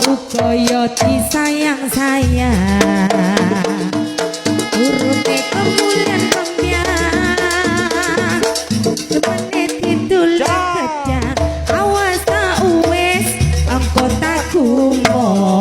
Uga yo disayang-sayang. Urune kemuliaan kembyang. Demene didul gedang. Awas tak wis engko tak gumon.